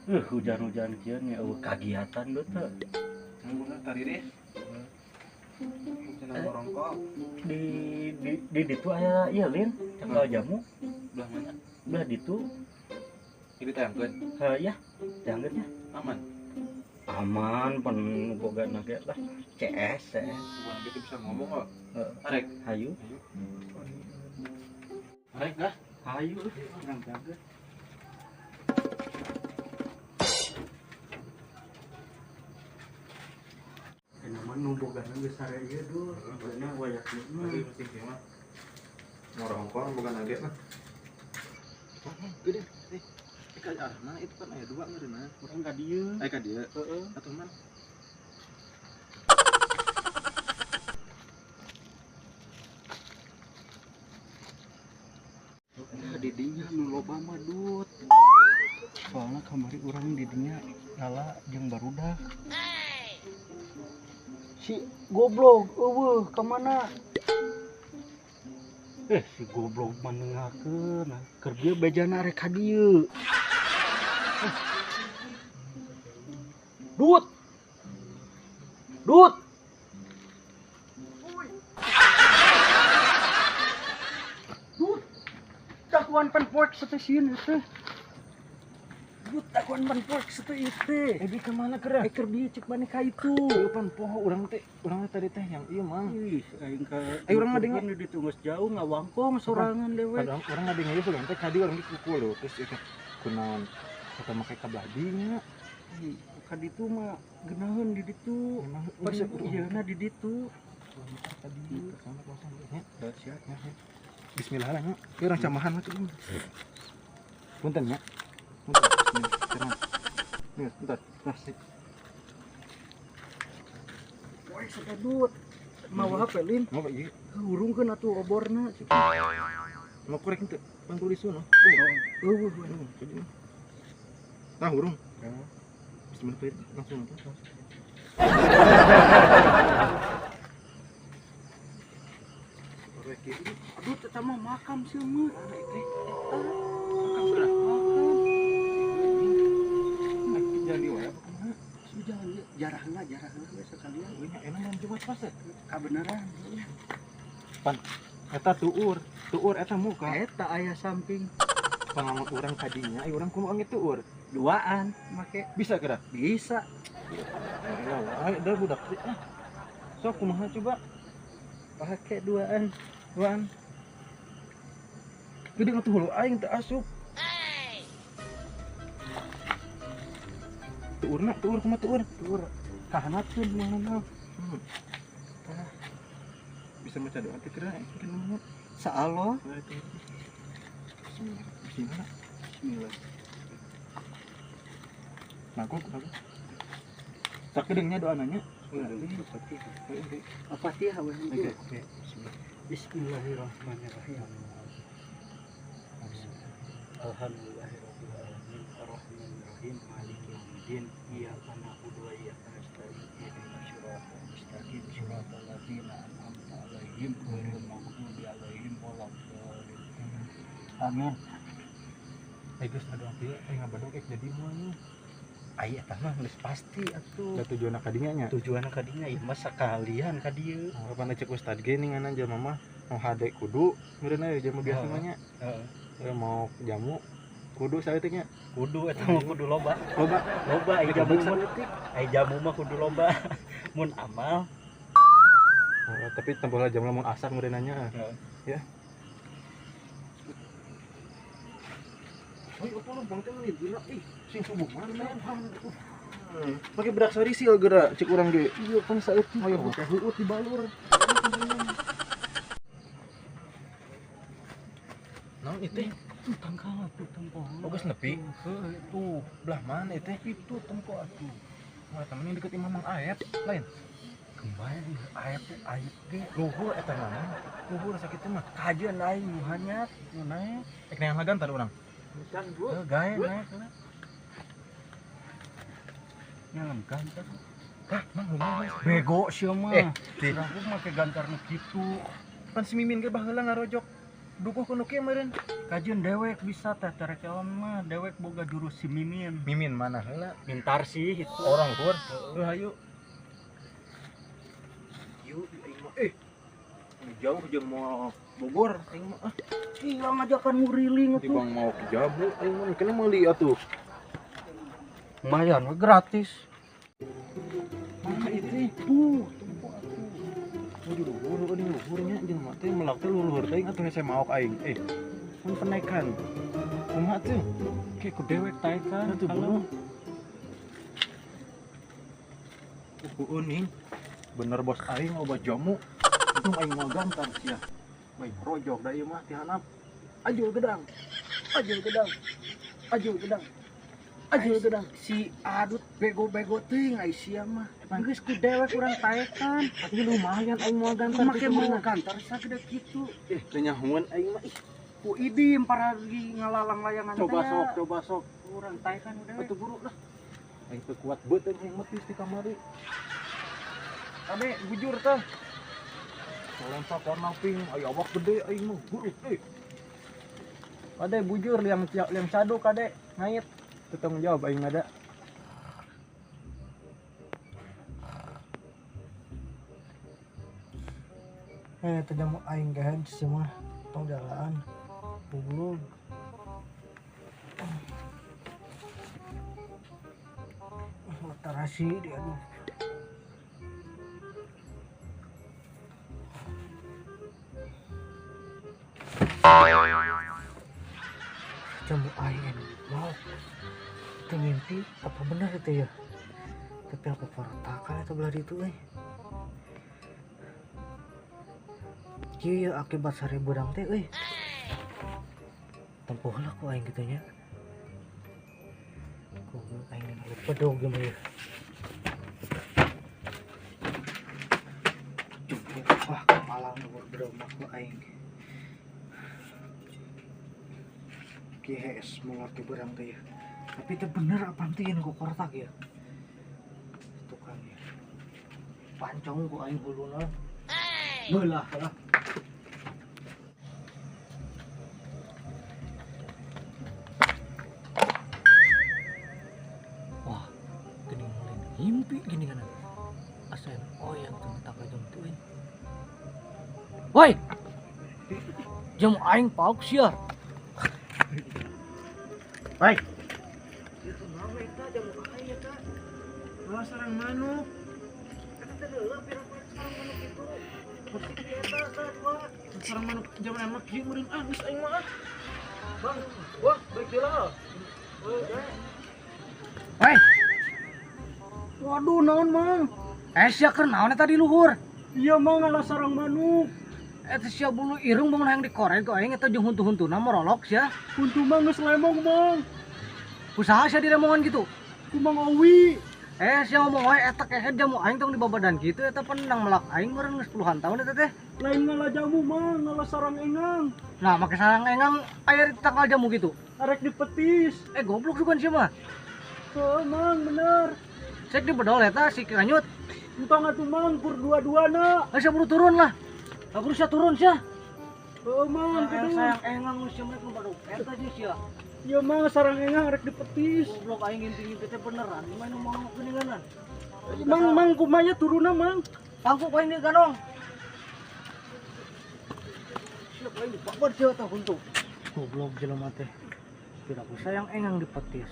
Hujan-hujan kieu nya eueuh kagiatan deui teh. Nunggu tadi deh. Cenah ngorongkol. Di ditu aya ieu lin, cangkal jamu. Belah mana? Belah ditu. Ini tayangkeun. Heuh ya, tayangkeun nya. Aman. Aman pan boga na ge lah. CS. Bukan gitu bisa ngomong kok. Heeh. Arek. Hayu. Arek dah. Hayu urang tayangkeun. Nu bogana geus sare ieu dul, bogana wayak ieu mah. Tapi penting ieu mah. Ngorongkol boga nage mah. Gede. Ka arah mana itu kan aya dua meureunna. Urang ka dieu. Aya ka dieu. Heeh. Atuh man. Nah, di dinya nu loba mah dut. Soalna kamari urang di dinya ngala jeung barudak. Si goblok eueuh ka mana? Si goblok manengakeun. Keur dieu bejana rek ka dieu. Dut. Dut. Dut. Dakuan pan poek sateusin teh. Dut dakuan pan poek sateusin teh. Di ka mana keur? Keur dieu cek maneh ka itu. Pan poho urang teh, urang teh tadi teh yang ieu mang. Ih, aing ka urang mah dengar di ditu geus jauh ngawangkong sorangan dewe. Padahal urang ngadeng ieu sugan teh kadi urang dipukul lho, terus ieu teh kunaon kata make ka belah dinya. Ka ditu mah geunaheun di ditu. Memang pan ieuna di ditu. Tadi kesana langsung nya. Siap. Bismillah lah nya. Ieu urang camahan mah tuh. Punten nya. Punten. Bismillah. Nih, bentar. Nah, sip. Woi, sedut. Mawa HP lin. Mau ieu. Hurungkeun atuh oborna. Mau korek henteu? Pan tulis sono. Eueuh. Jadi. Nah, hurung. Bismillah langsung atuh. Korek ieu. Aduh, eta mah makam sieun mah. Makam sudah. Makam. Jadi wae apa kumaha? Sudah jarahna we sekalian. Euy nya enak malam Jumat pas teh. Kabeneran. Pan eta tuur, tuur eta muka. Eta aya samping. Pengalaman urang tadinya, ai urang kumaha nge tuur? Duaan make. Bisa kira? Bisa. Ya wae da budak teh. Ah. Sok kumaha coba? Pake duaan. Duaan. Gede atuh hulu aing teu asup. Tuurna, tuur kumaha tuur? Tuur. Kahanatkeun mana. Bisa maca doa teh kira kan mah. Saalo. Bismillah. Bismillah. Bismillah. Nagok, nagok. Sakedeungnya doa nanya. Al-Fatihah we. Oke. Bismillahirrahmanirrahim. Alhamdulillahirabbil alamin arrahmanirrahim maliki yaumiddin iyyaka na'budu wa iyyaka nasta'in ihdinas siratal mustaqim siratal ladzina an'amta 'alaihim ghairil maghdubi 'alaihim waladdallin. Amin. Geus ngadoa kieu aing ngabadog ek jadi moal nya. Ai eta mah geus pasti atuh. Da tujuanna ka dinya nya. Tujuanna ka dinya ieu mah sakalian ka dieu. Kapan cek ustad ge ninganan jelema mah mau hade kudu meureun aya jelema biasa mah nya. Heeh. Mau jamu kudu saeutik nya. Kudu eta mah kudu loba. Loba. Loba ai jamu mah. Ai jamu mah kudu loba. Mun amal. Oh, tapi tempoh jamu lamun asak meureun nya. Ya. Oi, apa lu bang teh meuni gila ih, sing subuh mana. Pake bedak sarisil geura cek urang ge. Iya pan saeutik. Ayo teh huut dibalur. Naon ieu teh? Itu tangkal atuh tempo. Oh, geus nepi. Heuh, itu belah mana ieu teh? Itu tempo atuh. Wah, temen yang deket imah Mang Aep, lain. Kembali Aep teh aib ge. Luhur eta mah. Luhur sakitu mah. Kajeun aing nu hanyat, nu naek. Ek neangan gantar urang. Heuh, gae naek lah. Nyalan gantar. Tah, mang lumayan. Bego sia mah. Di urang make gantar nu kitu. Pan si Mimin ge baheula ngarojok. Dukuh kuno kieu meureun. Kajian dewek bisa teh terekeon mah dewek boga jurus si Mimin. Mimin mana heula? Mintar sih itu. Orang luhur. Heuh hayu. Yuk aing mah jauh jeung mau Bogor aing mah ah. Iya ngajakan nguriling atuh. Bang mau ke Jabu aing mah kena meuli atuh. Lumayan we gratis. Mana itu? Tuh, tempo atuh. Oh, di luhur, di luhurnya jeung mah teh melak teh luhur teuing atuh hese maok aing. Mun penekan. Kumaha tuh? Ke ku dewek taekan. Atuh buru. Uning. Bener bos aing loba jamu. Untung aing mau gantar sia. Baik rojok da ieu mah ti handap. Ajul gedang. Ajul gedang. Ajul gedang. Ajul gedang. Si Adut bego-bego teuing ai sia mah. Geus ku dewek urang taekan. Tapi lumayan aing mau gantar. Make mau gantar sagede kitu. Teu nyahoan aing mah ih. Ku idim paragi ngalalang layangan teh. Coba sok, coba sok. Urang taekan dewek. Atuh buru lah. Aing teu kuat beut aing metis di kamari. Kade bujur teh. Lompat warna pink, ayo awak gede aing mah buru. Kade bujur liang liang sadu kade ngait. Teu tanggung jawab aing ada. Teu jamu aing gehed semua tong jalan. Goblok. Tarasi dia aduh. Jamu aing mau itu mimpi apa benar itu ya, tapi aku pertakan itu belah itu iya akibat sare beurang teh tempuh lah ku aing gitu nya, ku aing bedog gimana ya. Wah kepala nomor bedog mah ku aing GHS mulai berang teh ya. Tapi itu bener apa tuh yang kok kortak ya? Tukang ya. Pancong ku aing huluna. Belah lah. Wah, gini mulai mimpi gini kan. Asa oh yang tuh tak jam tuin. Woi. Jam aing pauk siar. Baik. Itu naon eta jamu aing eta? Malah sarang manuk. Eta teh heula pira-pira sarang manuk itu. Beuki eta tah dua. Sarang manuk jaman emak kieu meureun ah geus aing mah. Bang, wah baik heula. Hei. Waduh naon mang? Sia keur naon eta di luhur? Iya mang ngalah sarang manuk. Eta sia bulu irung bangun hayang dikorek ku aing eta jeung huntu-huntuna morolok sia. Huntu mah geus lemong mang. Usaha sia diremongan gitu. Ku Mang Owi. Sia ngomong wae eta kehed jamu aing tong dibabadan kitu eta penang melak aing meureun geus puluhan tahun eta teh. Lain ngalah jamu mang, ngalah sarang engang. Nah, make sarang engang aya di tangkal jamu gitu. Arek dipetis. Goblok sugan sia mah. Heuh mang bener. Cek dibedol eta si kanyut. Entong atuh mang pur dua-duana. Sia buru turun lah. Buru sia turun sia. Heuh mang kudu. Sayang engang sia mereka baru eta jeung sia. Iya mang sarang engang arek dipetis. Goblok aing ngimpi-ngimpi teh beneran. Gimana mau geuninganan? Mang mang kumanya turunna mang. Pangku aing di ganong. Sia aing dibabat sia tah huntu. Goblok jelema teh. Tidak sayang engang dipetis.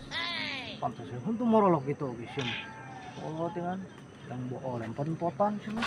Pantes huntu morolok gitu oge sia. Oh dengan yang bohong lempar-lempotan sia.